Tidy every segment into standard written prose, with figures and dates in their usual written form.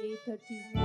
8:30.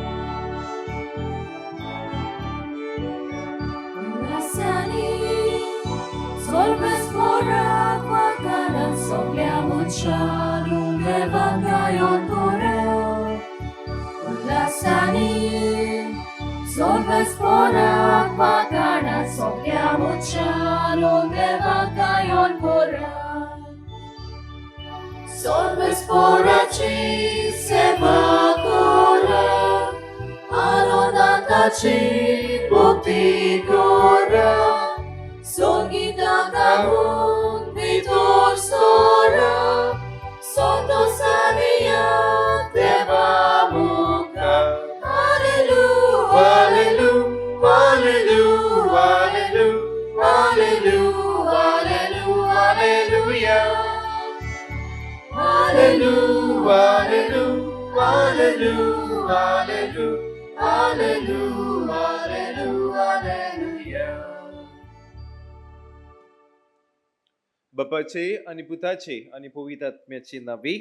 बापाचे आनी पुताचे आनी पवित्र आत्म्याचे नांवी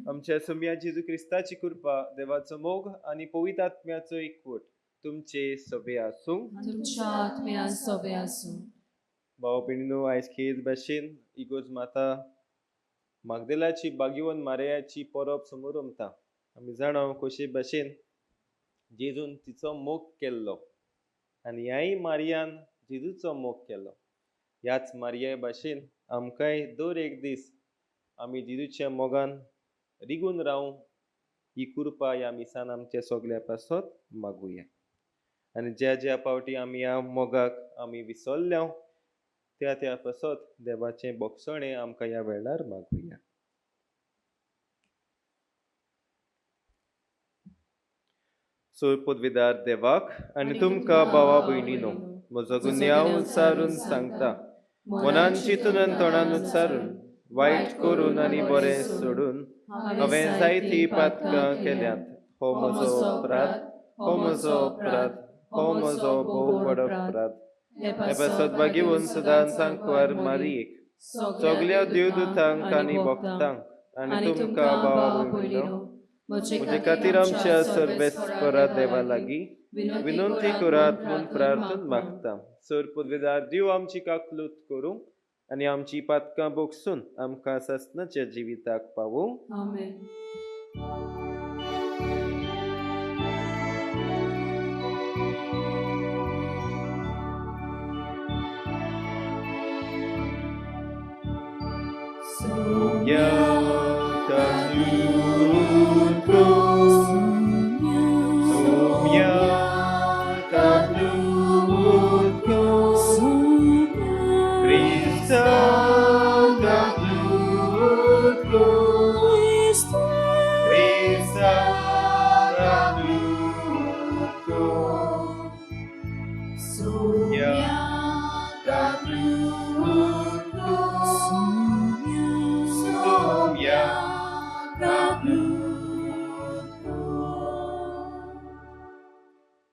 आमच्या सोम्या जेजू क्रिस्ताची कृपा, देवाचो मोग आनी पवित्र आत्म्याचो एकवट तुमचे सगळे आसूं. तुमच्या आत्म्या सोबे आसूं. भाव भयणीनो, आयज खेळ भाशेन इगोर्ज माता मागदेलाची बागीवन मारयाची परब समोर उमता. आमी जाणा कशे भाशेन जेजून तिचो मोग केल्लो आनी ह्याय मारियान जेजूचो मोग केलो. ह्याच मारिया भाशेन आमकांय दर एक दीस आमी जेजूच्या मोगान रिगून रावूं ही कृपा ह्या मिसान आमच्या सगल्या पासत मागुया. आनी ज्या ज्या पावटी आमी ह्या मोगाक आमी विसरल्या त्या त्या पासत देवाचें बोगसणें आमकां ह्या वेळार मागुया. सोर पदवीदार देवाक आनी तुमकां भावा भयणीनो म्हजो गुन्यांव उच्चारून सांगता, मनान चिंतून आनी तोंडान उच्चारून वायट करून आनी बरें सोडून हांवें जायतीं पातकां केल्यांत. हो म्हजो अपराध, हो म्हजो अपराध, हो म्हजो भोव व्हड अपराध. हे पासत भागीवन सदां सांकवार मारयेक, सगल्या देवदूतांक आनी भक्तांक आनी तुमकां भावा भयणीनो म्हजे खातीर आमच्या सर्वेस्परा देवा लागीं विनंती करात म्हूण प्रार्थना मागता. सर पदवीदार देव आमची काकलूत करूं आनी आमची पातकां बोगसून आमकां सासणाच्या जिविताक पावूं. आमेन.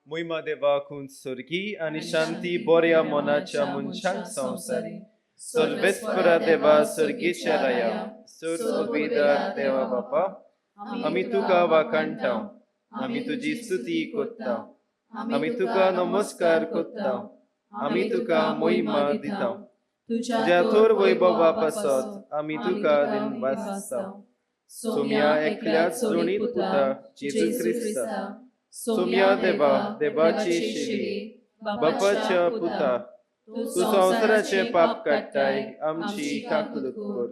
मोहिमा देवाकून स्वर्गी आनी शांती बऱ्या मनाच्या मनशांक संवसारी. सर्वेस्परा देवा स्वर्गीच्या राया, सर पदवीदार देवा बापा, आमी तुका वाखाणटा, आमी तुजी स्तुती करता, आमी तुका नमस्कार करता, आमी तुका मोहिमा दिता. तुज्या थोर वैभवा पासत आमी तुका दिनवासता. सोम्या एकल्याच जोडीत पुता जेजू क्रिस्ता, सोम्या देवा देवाची शेली, बापाच्या पुता, तूं संवसाराचें पाप काडटाय आमची काकलूत कर.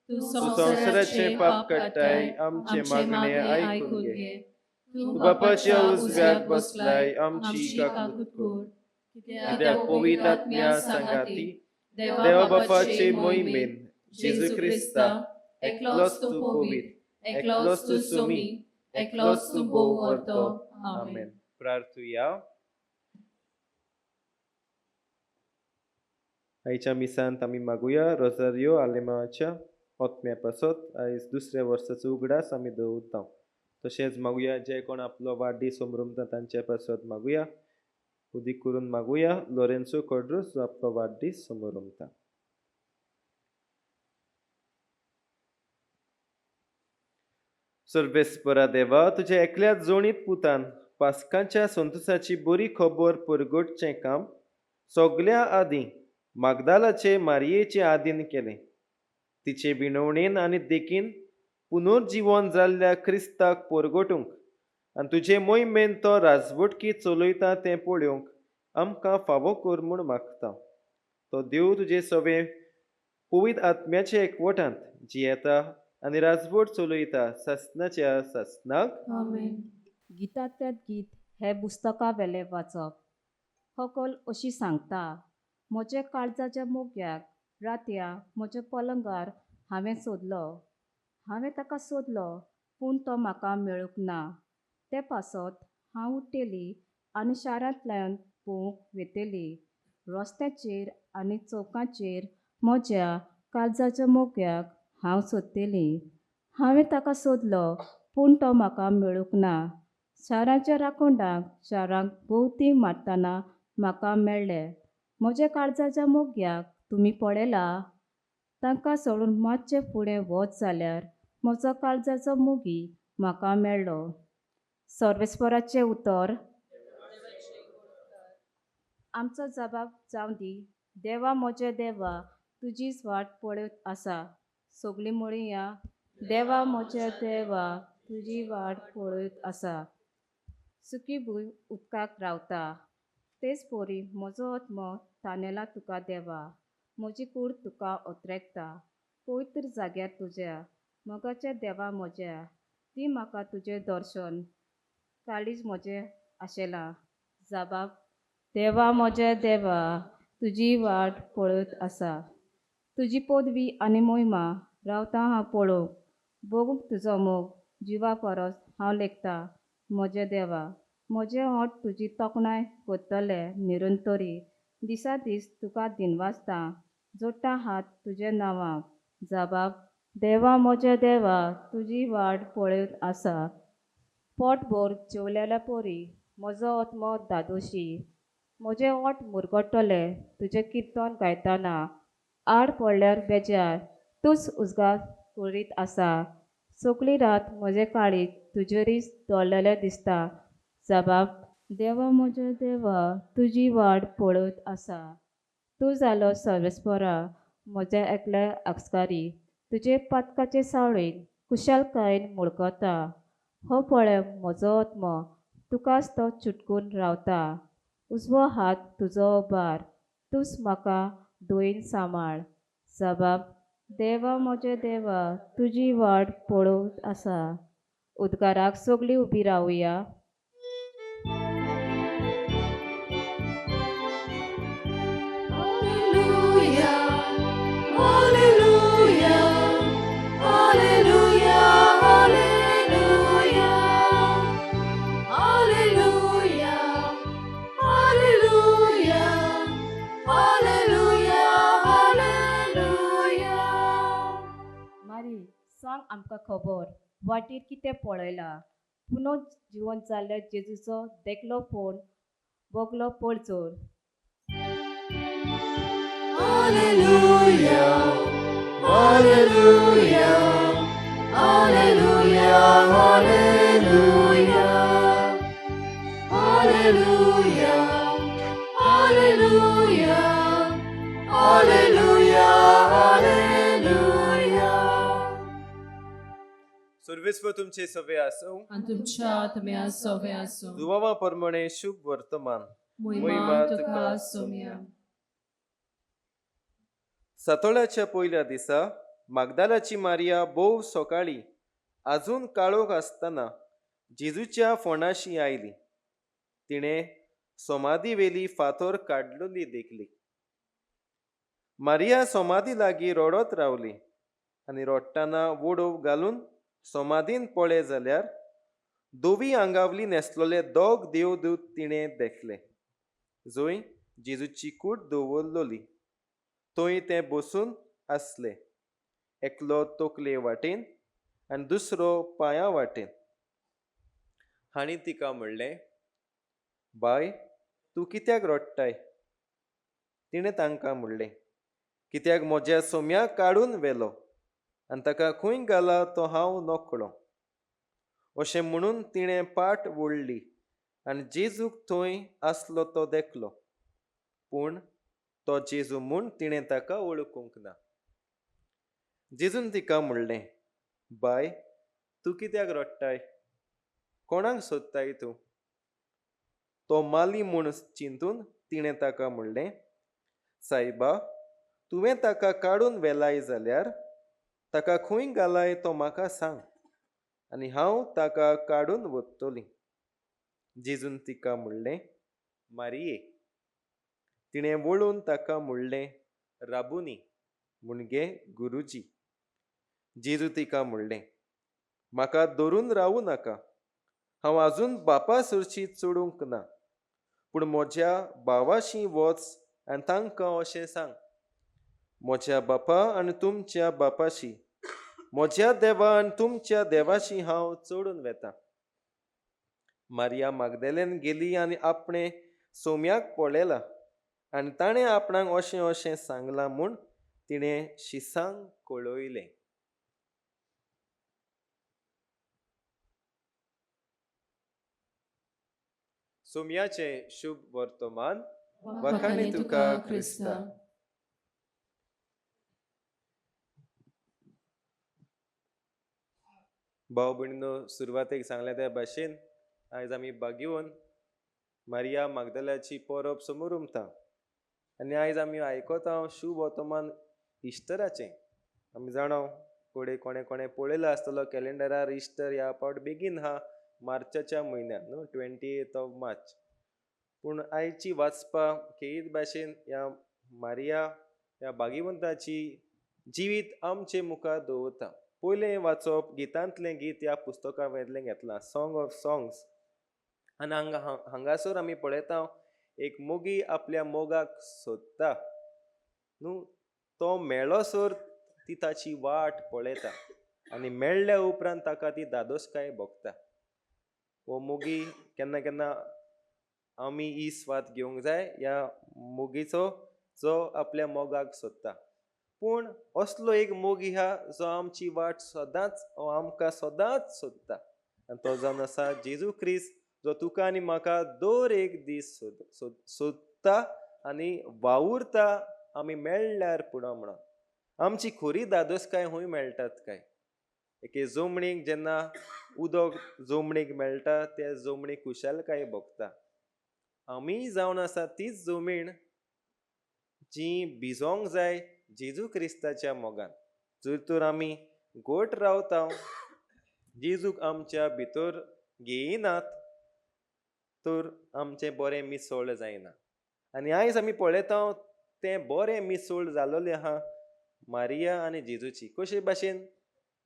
तूं संवसाराचें पाप काडटाय आमचें मागणें आयकून घे. तूं बापाच्या उजव्याक बसलाय आमची काकलूत कर. कित्याक पवित्र आत्म्या सांगाती देवा बापाचे मोहिमेन जेजू क्रिस्ता एकलोच तूं पवित्र, एकलोच तूं सोमी, एकलोच तूं भोव व्हरतो. आमेन. प्रार्थुया. आयच्या मिसांत आमी मागुया रोजारियो आलेमाच्या ओत्म्या पासत आयज दुसऱ्या वर्साचो उगडास आमी दवरता. तशेंच मागुया जे कोण आपलो वाडदीस समरमता तांच्या पासत मागुया. उदीक करून मागुया लोरेन्सो कोड्रोस जो आपलो वाडदीस समरमता. सर्वेस्परा देवा, तुज्या एकल्या जोणीत पुतान पास्कांच्या संतोसाची बरी खबर परगटचें काम सगल्या आदीं मागदालाचे मारयेचे आदीन केलें. तिचे विणवणेन आनी देखीन पुनर्जिवन जाल्ल्या क्रिस्ताक परगटूंक आनी तुजे मोहिमेन तो राजवटकी चलयता तें पळोवंक आमकां फावो कर म्हूण मागता. तो देव तुजे सवे पवित्र आत्म्याचे एकवटांत जियेता आनी राजवट चलयता सासनाच्या सासनाक. आमेन. गितांतल्या गीत हे पुस्तका वेलें वाचप. होकल अशी सांगता, म्हज्या काळजाच्या मोग्याक रातया म्हज्या पलंगार हांवें सोदलो, हांवें ताका सोदलो पूण तो म्हाका मेळूंक ना. ते पासत हांव उठ्ठेली आनी शारांतल्यान भोंवूंक वेतली, रस्त्याचेर आनी चौकाचेर म्हज्या काळजाच्या मोग्याक हांव सोदतली. हांवें ताका सोदलो पूण तो म्हाका मेळूंक ना. शाराच्या राखोंडाक शारांक भोंवती मारतना म्हाका मेळ्ळे. म्हज्या काळजाच्या मोग्याक तुमी पळयला? तांकां सोडून मातशें फुडें वच जाल्यार म्हजो काळजाचो मोगी म्हाका मेळ्ळो. सर्वेस्पराचें उतर. आमचो जबाब जावं दी, देवा म्हज्या देवा, तुजीच वाट पळयत आसा. सगळीं म्हणया, देवा म्हज्या देवा, तुजी वाट पळयत आसा. सुकी भूंय उदकाक रावता, तेच परी म्हजो आत्मो तानेला तुका देवा. म्हजी कूड तुका ओतरेकता पवित्र जाग्यार तुज्या, मोगाच्या देवा म्हज्या. ती म्हाका तुजें दर्शन, काळीज म्हजें आशेलां. जबाब, देवा म्हज्या देवा, तुजी वाट पळयत आसा. तुजी पदवी आनी मोहिमा रावता हांव पळोवंक, बघूंक तुजो मोग जिवा परस हांव लेखता म्हज्या देवा. म्हजें ओंठ तुजी तोखणाय करतले निरंतरी, दिसा दीस तुका दिनवासता, जोडटा हात तुज्या नांवाक. जबाब, देवा म्हज्या देवा, तुजी वाट पळयत आसा. पोटभर जेवलेल्या परी म्हजो आत्मो धादोशी, म्हजें ओंठ मुरगट्टले तुजें किर्तन गायतना. आड पडल्यार बेजार तूंच उजगास करीत आसा. सगळी रात म्हजें काळीज तुजेरीच दवरलेलें दिसता. जबाब, देवा म्हज्या देवा, तुजी वाट पळयत आसा. तूं जालो सर्वेस्परा म्हज्या एकल्या आस्कारी, तुजे पातकाचे सावळेन कुशालकायेन मुळकता. हो पळय म्हजो आत्मो तुकाच तो चिटकून रावता. उजवो हात तुजो भार, तूंच म्हाका दोयीन सांबाळ. जबाब, देवा म्हज्या देवा, तुजी वाट पळोवंक आसा. उद्गाराक सगळीं उबी रावया. Alleluia, Alleluia, Alleluia, Alleluia, Alleluia, Alleluia, Alleluia, Alleluia. मारी, सांग आमकां खबर, वाटेर कितें पळयलां? पुनो जिवन जाल्ल्या जेजूचो देखलो फोन बगलो पळजोर. Alleluia, Alleluia, Alleluia, Alleluia, Alleluia, Alleluia, Alleluia, Alleluia. सर्वेस्पर तुमचे सवे आसूं. आनी तुमच्या आत्म्या सोवे आसूं. जुवावा प्रमाणे शुभ वर्तमान. मोहिमा तुका सोम्या. सातोळ्याच्या पयल्या दिसा मागदालाची मारिया भोव सकाळी आजून काळोख आसतना जेजूच्या फोंडाशी आयली. तिणें सोमादी वेली फातोर काडलेली देखली. मारिया सोमादी लागीं रडत रावली आनी रडटना वडोव घालून सोमादीन पळय जाल्यार धवी आंगावली न्हेसलेले दोग देवदूत तिणें देखले, जंय जेजूची कूड दवरलेली थंय ते बसून आसले, एकलो तकले वाटेन आनी दुसरो पांया वाटेन. हांणी तिका म्हणलें, बाय, तूं कित्याक रडटाय? तिणें तांकां म्हणलें, कित्याक म्हज्या सोम्याक काडून व्हेलो आनी ताका खंय घाला तो हांव नकळो. अशें म्हणून तिणें पाट वोडली आनी जेजूक थंय आसलो तो देखलो, पूण तो जेजू म्हूण तिणें ताका वळखूंक ना. जेजून तिका म्हणलें, बाय, तूं कित्याक रडटाय? कोणाक सोदताय तूं? तो माली म्हूण चिंतून तिणें ताका म्हणलें, सायबा, तुवें ताका काडून व्हेलाय जाल्यार ताका खंय घालाय तो म्हाका सांग आनी हांव ताका काडून वतली. जेजून तिका म्हणलें, मारिये. तिणें वळून ताका म्हणलें, राबुनी, म्हणजे गुरुजी. जेजू तिका म्हणलें, म्हाका धरून रावूं नाका, हांव आजून बापा सरशी चडूंक ना, पूण म्हज्या भावाशी वच आनी तांकां अशें सांग, म्हज्या बापा आनी तुमच्या बापाशी, म्हज्या देवा आनी तुमच्या देवाशी हांव चडून वेता. मारिया मागदेलेन गेली आनी आपणें सोम्याक पळयला आनी ताणें आपणाक अशें अशें सांगलां म्हूण तिणें शिसांक कळयलें. सोम्याचें शुभ वर्तमान. वाखाणी तुका क्रिस्ता. भाव भयणीनो, सुरवातेक सांगलें त्या भाशेन आयज आमी बागेवन मारिया मागदलाची परब समोर उमता आनी आयज आमी आयकता शुभ वर्तमान इश्टराचें. आमी जाणा कोणे कोणे कोणे पळयला आसतलो कॅलेंडरार, इश्टर ह्या फावट बेगीन आहा, मार्चाच्या म्हयन्यान न्हू, 28 ऑफ मार्च. पूण आयची वाचपा खेरीत भाशेन ह्या मारिया ह्या भागीवंताची जिवीत आमचे मुखार दवरता. पयलें वाचप गितांतलें गीत ह्या पुस्तका वयलें घेतलां, सॉंग ऑफ सॉंग्स. आनी हांगा हांगासर आमी पळयता एक मोगी आपल्या मोगाक सोदता न्हू, तो मेळोसर ती ताची वाट पळयता आनी मेळ्ळ्या उपरांत ताका ती दादोसकाय भोगता. हो मोगी केन्ना केन्ना आमी ही स्वाद घेवंक जाय ह्या मोगीचो जो आपल्या मोगाक सोदता. पूण असलो एक मोगी आहा जो आमची वाट सदांच आमकां सदांच सोदता आनी तो जावन आसा जेजू क्रिस्त, जो तुका आनी म्हाका दर एक दीस सोदता आनी वावुरता आमी मेळ्ळ्यार पुरो म्हणून. आमची खरी दादोसकाय खंय मेळटात काय? एके जोमणीक जेन्ना उदक जोमणीक मेळटा त्या जोमणीक खुशालकाय भोगता. आमी जावन आसा तीच जमीण जी भिजोंक जाय जेजू क्रिस्ताच्या मोगान. जर तर आमी घट रावता, जेजूक आमच्या भितर घेयनात तर आमचें बरें मिसळ जायना. आनी आयज आमी पळयता तें बरें मिसळ जालोलें आहा मारिया आनी जेजूची. कशे भाशेन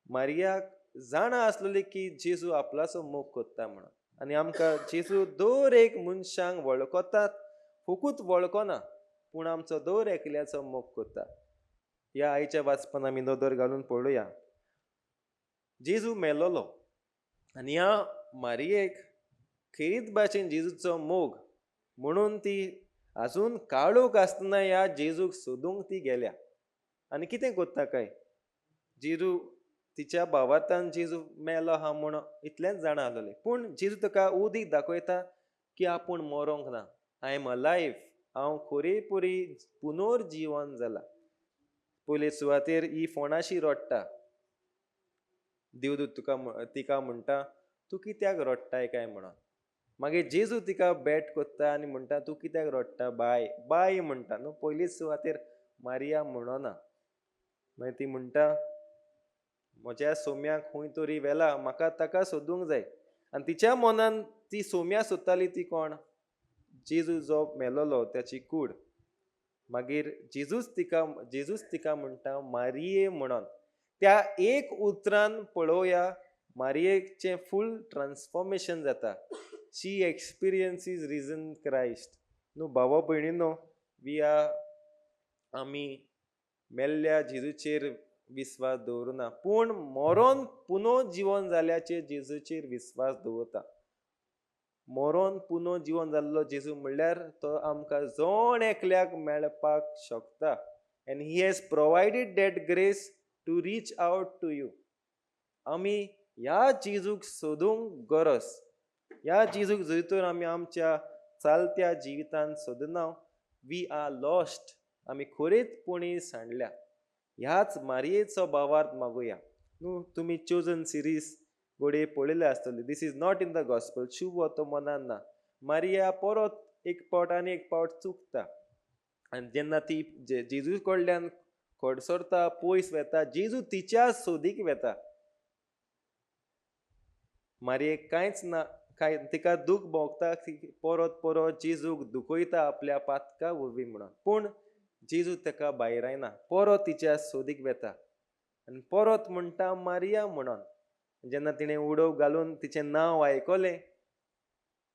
मारियाक जाणा आसलेली की जेजू आपलाचो मोग करता म्हणून. आनी आमकां जेजू दर एक मनशांक वळखतात, फकत वळखना पूण आमचो दर एकल्याचो मोग करता. ह्या आयच्या वाचपान आमी नदर घालून पळोवया. जेजू मेलोलो आनी ह्या मारियेक खेरीत भाशेन जेजूचो मोग म्हणून ती आजून काळोख आसतना ह्या जेजूक सोदूंक ती गेल्या. आनी कितें करता काय, जेजू तिच्या भावार्थान जेजू मेलो आहा म्हूण इतलेंच जाणा आसलेलें, पूण जेजू ताका उदीक दाखयता की आपूण मरोंक ना, I am alive, हांव खरेपुरी पुनर्जिवन जाला. पयले सुवातेर ही फोणाशी रडटा, देवदूत तुका तिका म्हणटा तूं कित्याक रडटाय काय म्हणून. मागीर जेजू तिका बेट करता आनी म्हणटा तूं कित्याक रडटा बाय बाय म्हणटा न्हू. पयलीच सुवातेर मारिया म्हणना. मागीर ती म्हणटा म्हज्या सोम्याक खंय तरी व्हेला, म्हाका ताका सोदूंक जाय. आनी तिच्या मनान ती सोम्या सोदताली ती कोण, जेजू जो मेलोलो त्याची कूड. मागीर जेजूच तिका म्हणटा मारिये म्हणून. त्या एक उतरान पळोवया मारियेचें फूल ट्रान्सफॉर्मेशन जाता. शी एक्सपिरियन्सीज रिजन क्रायस्ट. न्हू भावा भयणीनो, we are आमी मेल्ल्या जेजूचेर विस्वास दवरुना, पूण मरोन पुनो जिवन जाल्याचेर जेजूचेर विस्वास दवरता. मरोन पुनो जिवन जाल्लो जेजू म्हणल्यार तो आमकां जण एकल्याक मेळपाक शकता. And he has provided that grace to reach out to you. आमी ह्या जेजूक सोदूंक गरज. ह्या जेजूक जंय तर आमी आमच्या चालत्या जिवितांत सोदना, we are lost. आमी खरेंचपणी सांडल्या. ह्याच मारयेचो भावार्थ मागुया. न्हू तुमी चोजन सिरीज घडये पळयल्या आसतली. This is not in the gospel. शुभ तो मनान ना. मारिया परत एक पावट आनी एक पावट चुकता आनी जेन्ना ती जेजू कडल्यान कडसरता, पयस वेता, जेजू तिच्या सोदीक वेता. मारयेक कांयच ना, कांय तिका दूख भोगता, ती परत परत जेजूक दुखयता आपल्या पातका वरवीं म्हणून. पूण जेजू ताका भायरायना, परत तिच्या सोदीक वेता आनी परत म्हणटा मारिया म्हणून. जेन्ना तिणें उडोव घालून तिचें नांव आयकलें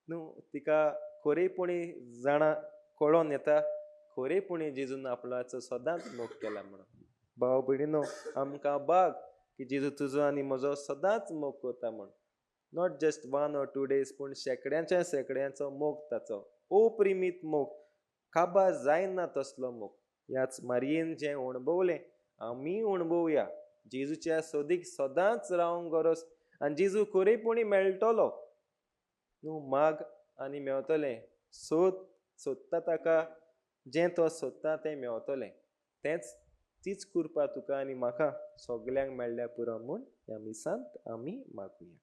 न्हू, तिका खरेपणी जाणा कळोन येता खरेपणी जेजून आपणाचो सदांच मोग केला म्हणून. भाव भयणीनो, आमकां भाग की जेजू तुजो आनी म्हजो सदांच मोग करता म्हूण. Not just 1 or 2 days, पूण शेंकड्यांच्या शेंकड्यांचो मोग ताचो, अप्रिमीत मोग, काबार जायना तसलो मोग. ह्याच मारयेन जें अणभवलें आमी अणभवया. जेजूच्या सोदीक सदांच रावंक गरज आनी जेजू खरेपणी मेळटलो. न्हू माग आनी मेवतलें, सोद सोदता ताका, जें तो सोदता तें मेवतलें. तेंच तीच कृपा तुका आनी म्हाका सगल्यांक मेळ्ळ्या पुरो म्हूण ह्या मिसांत आमी मागुया.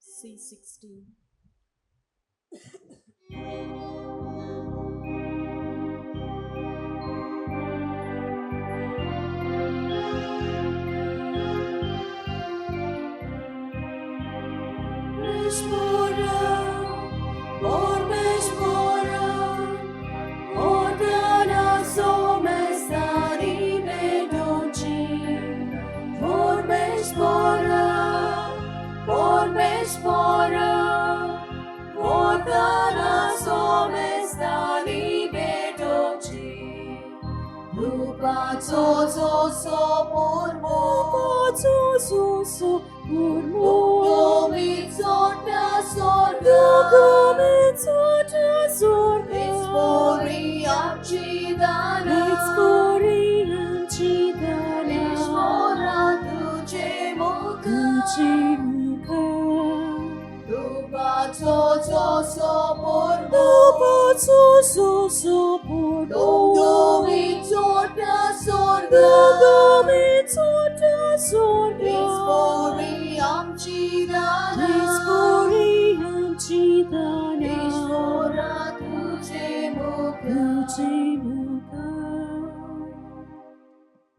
C16.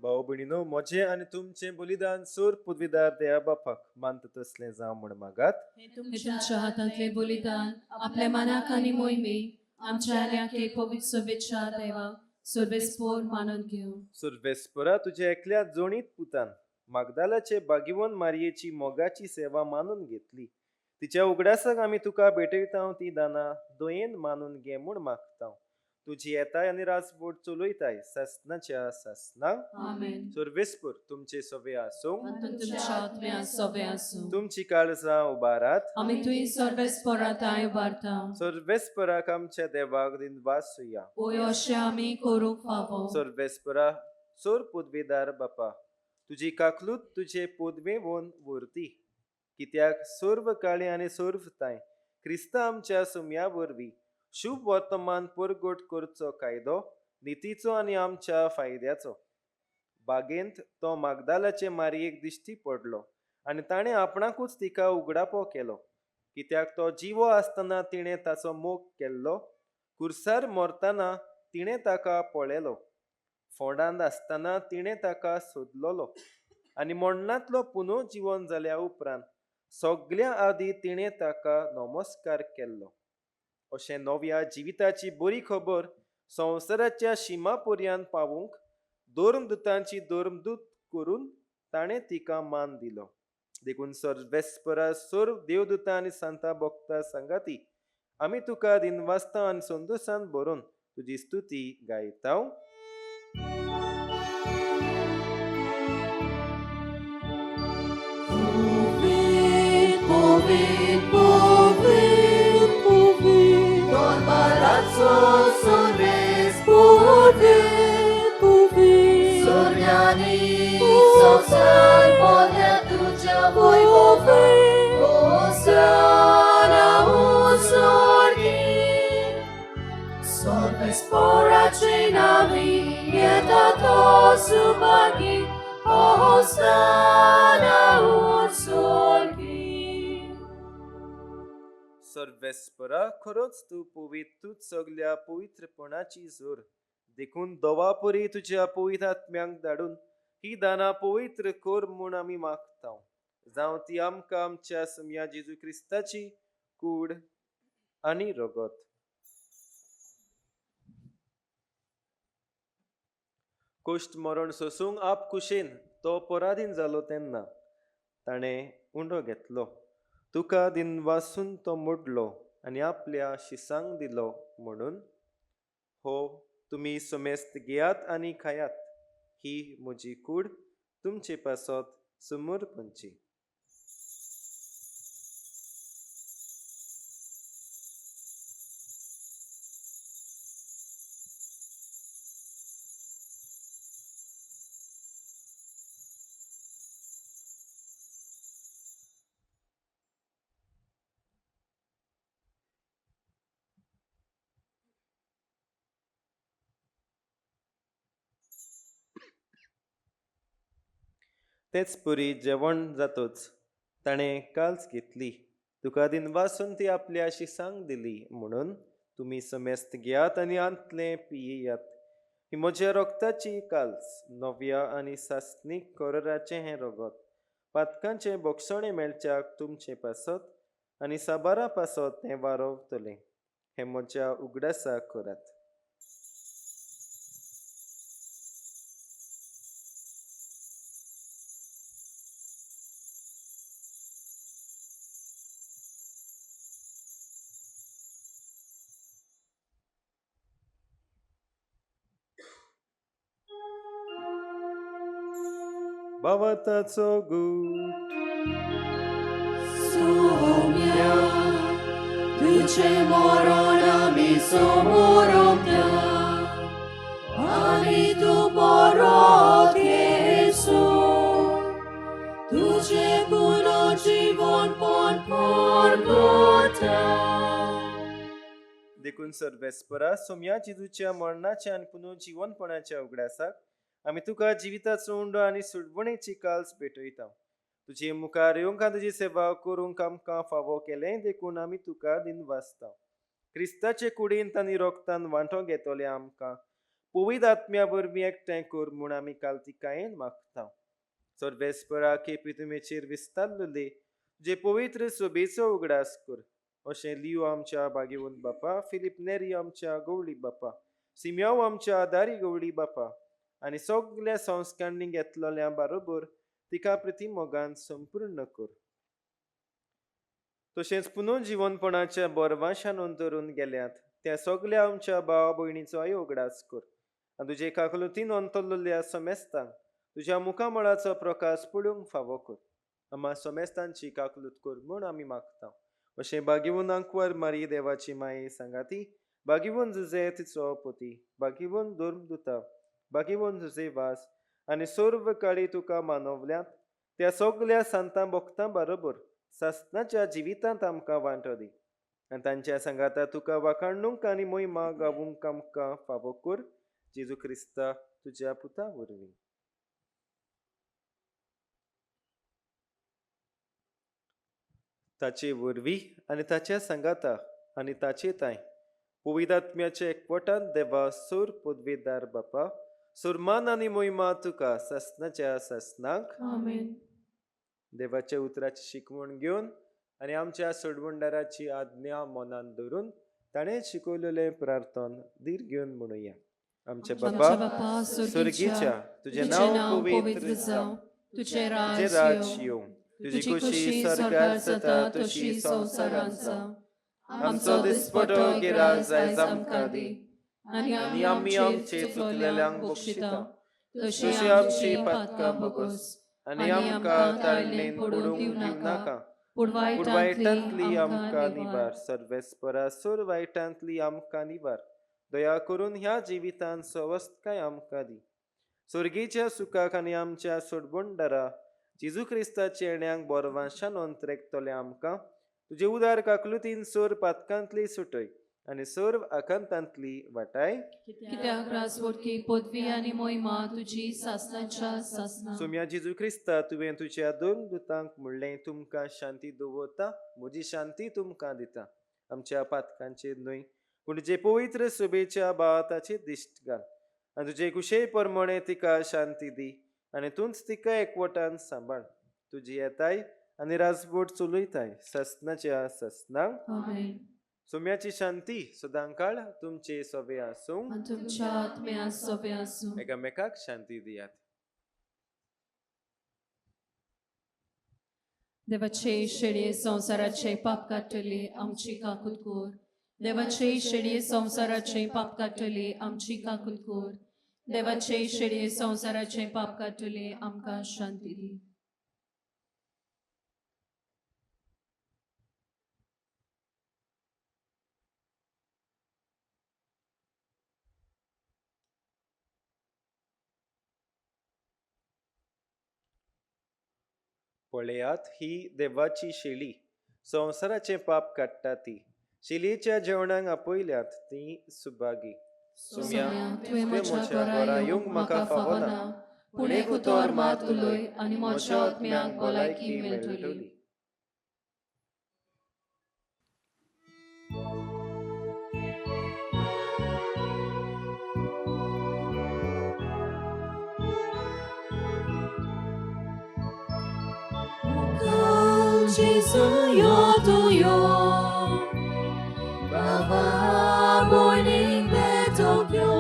भाव भयणीनो, म्हजें आनी तुमचें बलिदान सूर पुदविदार देवा बापाक मानता तसलें जावं म्हूण मागात. हे तुमच्या हातांतलें बलिदान आपल्या मनाक आनी मोहिमेक आमच्या आनी पवित्र सभेच्या देवाक सर्वेस्पोर मानून घेवं. सर्वेस्पोरा तुज्या एकल्या जोणीत पुतान मागदालाचे बागिवन मारयेची मोगाची सेवा मानून घेतली. तिच्या उगडासाक आमी तुका भेटयता ती दानां दयेन मानून घे म्हूण मागता. तुजी येताय आनी राजवट चलयताय सासनाच्या सासनाक. आमेन. सर्वेस्पोर तुमचे सवे आसूं, तुमच्या आत्म्या सवे आसूं. तुमची काळजां उबारात. आमी तुय सर्वेस्पोरा ताय उबारता. सर्वेस्पोराक आमच्या देवाक दिनवासुया. ओय अशें आमी करूंक फावो. सर्वेस्पोरा सोर पुदवेदार बापा, तुजी काकलूत तुजे पोदवेवन व्हरती, कित्याक सर्व काळी आनी सर्व ताय क्रिस्ता आमच्या सुम्या वरवीं शुभ वर्तमान परगट करचो कायदो नितीचो आनी आमच्या फायद्याचो. बागेंत तो मागदालाचे मारयेक दिश्टी पडलो आनी ताणें आपणाकूच तिका उगडापो केलो, कित्याक तो जिवो आसतना तिणें ताचो मोग केल्लो, कुर्सार मरतना तिणें ताका पळयलो, फोंडांत आसतना तिणें ताका सोदलोलो आनी मरणांतलो पुनर्जिवन जाल्या उपरांत सगल्या आदीं तिणें ताका नमस्कार केल्लो. अशें नव्या जिविताची बरी खबर संवसाराच्या शिमा पर्यंत पावूंक धर्मदूतांची धर्मदूत करून ताणें तिका मान दिलो. देखून सर्वेस्परा सर्व देवदूतां आनी संता भक्ता सांगाती आमी तुका दिनवासता आनी संतोशान भरून तुजी स्तुती गायता. Povit, povit, povit, सोर्यानी संवसार भरल्या तुज्या वैभवान होसाना उत्सर्गी सर्वेस्पराचे नांवी येता तो सुभागी होसाना उत्सर्गी. सर्वेस्परा खरोच तूं पवित्र, तूंच सगल्या पवित्रपणाची जोर. देखून दोवापरी तुज्या पवित्र आत्म्यांक धाडून ही दानां पवित्र कर म्हूण आमी मागता, जावं ती आमकां आमच्या सुमया जेजू क्रिस्ताची कूड आनी रगत. कुश्ट मरण सोसूंक आप कुशेन तो पराधीन जालो तेन्ना ताणें उंडो घेतलो, तुका दिनवासून तो मोडलो आनी आपल्या शिसांक दिलो म्हणून, हो तुमी समेस्त घेयात आनी खायात, ही म्हजी कूड तुमचे पासत समर्पणची. तेच पुरी जेवण जातोच ताणें काल्स घेतली, तुका दिनवासून ती आपल्या शिसांक दिली म्हणून, तुमी समेस्त घेयात आनी आंतलें पियेयात, ही म्हज्या रगताची काल्स, नव्या आनी सासणीक कराराचें हें रगत, पातकांचें बोगसणें मेळच्याक तुमचें पासत आनी साबारा पासत तें वारोवतलें. हें म्हज्या उगडासाक करात. भावार्थाचो गूट. सोम्या तुझे मरण आमी समोरता आनी तूं परत येसो, तुझे पुनर्जीवनपण परगटा. देखून सर्वेस्परा सोम्या जेजूच्या मरणाच्या आनी पुनर्जीवनपणाच्या उगडासाक आमी तुका जिविताचो उंडो आनी सुडवणेची काल्स भेटयता. तुजे मुखार येवंक आनी तुजी सेवा करूंक आमकां फावो केलें देखून आमी तुका दिनवासता. क्रिस्ताचे कुडींत आनी रोगतान वांटो घेतले आमकां पवित्र आत्म्या वरवीं एकठांय कर म्हूण आमी कालतिकायेन मागता. सर्वेस्परा केपी तुमेचेर विस्तारलेले तुजे पवित्र सोबेचो उगडास कर. अशें लियो आमच्या बागेवन बापा, फिलीप नेरी आमच्या गवळी बापा, सिम्याव आमच्या आदारी गवळी बापा आनी सगल्या संस्कारांनी घेतलेल्या बरोबर तिका प्रतिमोगान संपूर्ण कर. तशेंच पुनर्जीवनपणाच्या बोरवाशान अंतरून गेल्यात त्या सगल्या आमच्या भाव भयणीचोय उगडास कर आनी तुजे काकलुतीन अंतरलेल्या समेस्तांक तुज्या मुखामळाचो प्रकाश पळोवंक फावो कर. आमा समेस्तांची काकलूत कर म्हूण आमी मागता. अशें बागिवून आंकवार मारी देवाची माये सांगाती, बागिवून जुजे तिचो पती, बागिवून धर्मदुता, बागिवून जुजे वास आनी सर्व काळी तुका मानवल्यात त्या सगल्या संतां भक्तां बरोबर सासणाच्या जिवितांत आमकां वांटो दी आनी तांच्या सांगाता तुका वाखाणूंक आनी मोहिमा गावूंक आमकां फावो कर. जेजू क्रिस्ता तुज्या पुता वरवीं. ताचे वरवीं आनी ताच्या सांगाता आनी ताचे तांय पवित्र आत्म्याच्या एकवटान देवा सूर पदवेदार बापा, सुरमान आनी मोहिमा तुका सासणाच्या सासणाक. आमेन. देवाच्या उतराची शिकवण घेवन आनी आमच्या सोडवणदाराची आज्ञा मनान धरून ताणें शिकवलेलें प्रार्थन धीर घेवन म्हणुया. आमच्या बापा स्वर्गीच्या, तुजें नांव पवित्र जावं, तुझे तुजें राज राज येवं, येवं, तुजी तुझी खुशी खुशी स्वर्गार स्वर्गार जाता जाता तशी तशी संवसारांत संवसारांत जावं. जावं. आमचो दिसपटो गिरास आयज आमकां दी आनी आनी आमी आमी आमचे आमचे चुकलेल्यांक चुकलेल्यांक बक्षिता बक्षिता तशी तशी आमची आमची पातकां पातकां भोगोस भोगोस आनी आमकां ताळणेन पडूंक दिवं नाका, पूण पूण वायटांतली वायटांतली आमकां आमकां निवार. निवार. सर्वेस्परा सोर वायटांतली आमकां निवार. दया करून ह्या जिवितान सवस्तकाय आमकां दी. स्वर्गीच्या सुखाक आनी आमच्या सोडबोंडारा जेजू क्रिस्ताच्या येण्यांक बोरवांशान अंतरेकतले आमकां तुजे उदार काकलुतीन सोर पातकांतली सुटय आनी सर्व आकांतांतली वाटाय. कित्याक राजवटकी पदवी आनी मोहिमा तुजी सासनाच्या सासना. सोम्या जेजू क्रिस्ता, तुवें तुज्या दोन दुतांक म्हणलें, तुमकां शांती दवरता, म्हजी शांती तुमकां दिता. आमच्या पातकांचेर न्हय पूण तुजे पवित्र सभेच्या बाळाताचेर दिश्ट घाल आनी तुजे कुशे प्रमाणे तिका शांती दी आनी तूंच तिका एकवटान सांबाळ. तुजी येताय आनी राजबोट चलयताय ससनाच्या ससनाक. आमेन. सोम्याची शांती सदांकाळ तुमचे सोबे आसूं. आनी तुमच्या आत्म्या सोबे आसूं. एकामेकाक शांती दियात. देवाचे शेळये संवसाराचे पाप काडटले आमची काकूत कोर. देवाचे शेळये संवसाराचे पाप काडटले आमची काकूत कोर. देवाचे शेळये संवसाराचे पाप काडटले आमकां शांती दी. पळयात ही देवाची शेळी, संवसाराचें पाप काडटा ती. शेळयेच्या जेवणाक आपयल्यात ती सुभागी. सोम्या, तुवें म्हज्या घरा येवंक म्हाका फावना, पूण एक उतर मात उलय आनी म्हज्या आत्म्याक भलायकी मेळटली. Gesù yo tuyo Baba morning betokyo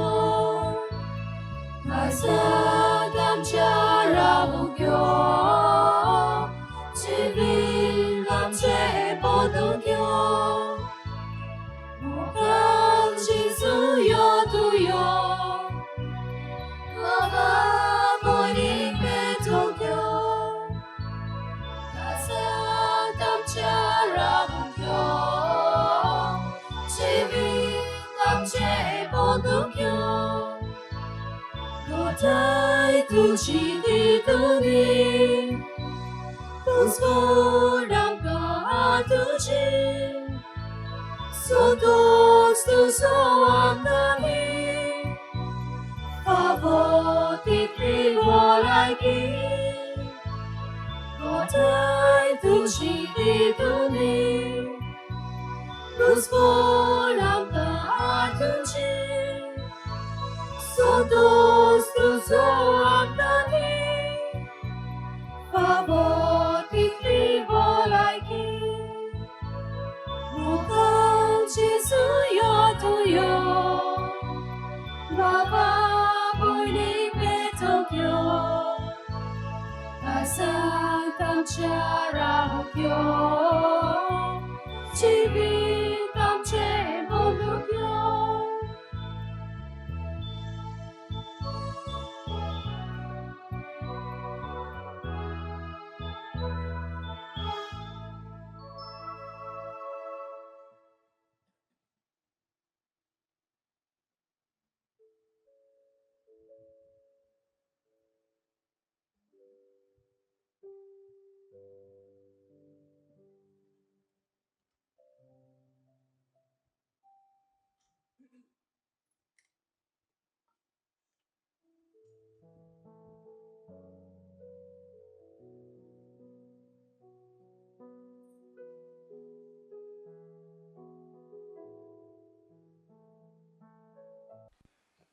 Kasadam charabukyo Chivilam che podukyo Mukal Gesù yo tuyo Baba morning betokyo Kasadam charabukyo Chivilam che podukyo Gotai tuchi dituni Tusforam ka tuchi Sotos tu soamtani Favoti trivolaiki Gotai tuchi dituni Tusforam ka tuchi Sotos tu soamtani Favoti trivolaiki Mukal Jesu yo tuyo Baba buini petokyo Kasantam charahukyo Chivitam chebonukyo.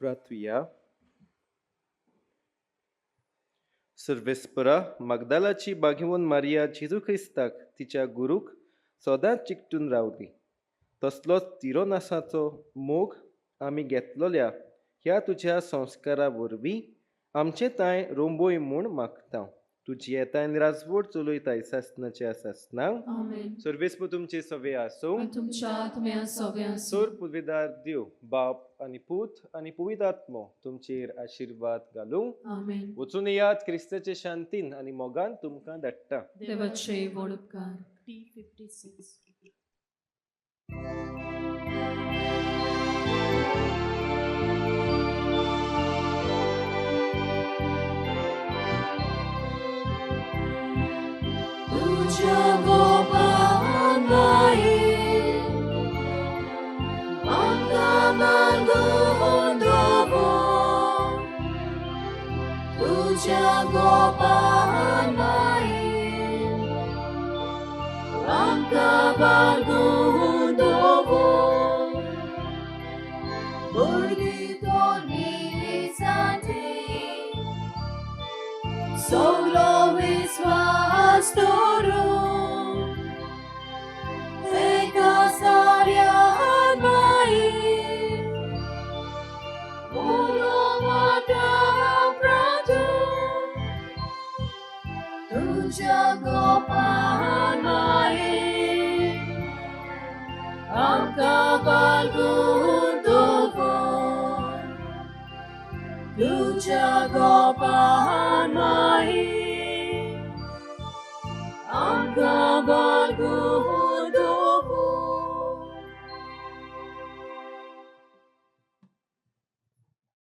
प्रार्थुया. सर्वेस्परा, मागदालाची बागेवन Maria जेजू क्रिस्ताक तिच्या गुरूक सदांच चिकटून रावली, तसलोच तिरोनासाचो मोग आमी घेतलोल्या ह्या तुज्या संस्कारा वरवीं आमचे तांय रोंबोय म्हूण मागता. तुजी येताय राजवट चलयताय सासनाच्या सासनाक. आमेन. सर्वेस्पर तुमचे सवे आसूं. आनी तुमच्या आत्म्या सोबे आसूं. सोर पुर्वेदार देव बाप आनी पूत आनी पवित्र आत्मो तुमचेर आशिर्वाद घालूं. आमेन. वचून येयात क्रिस्ताचे शांतीन आनी मोगान तुमकां धाडटा. देवाचे व्हड उपकार. T56. तुझ्या गोपान माई आमकां बाळगून दवर भुरगीं साठी सगलो विस्वास दवरून एका साऱ्यान माई उलोवता प्रातू तुझ्या गोपान माई आमकां बाळगून दवर तुझ्या गोपान माई.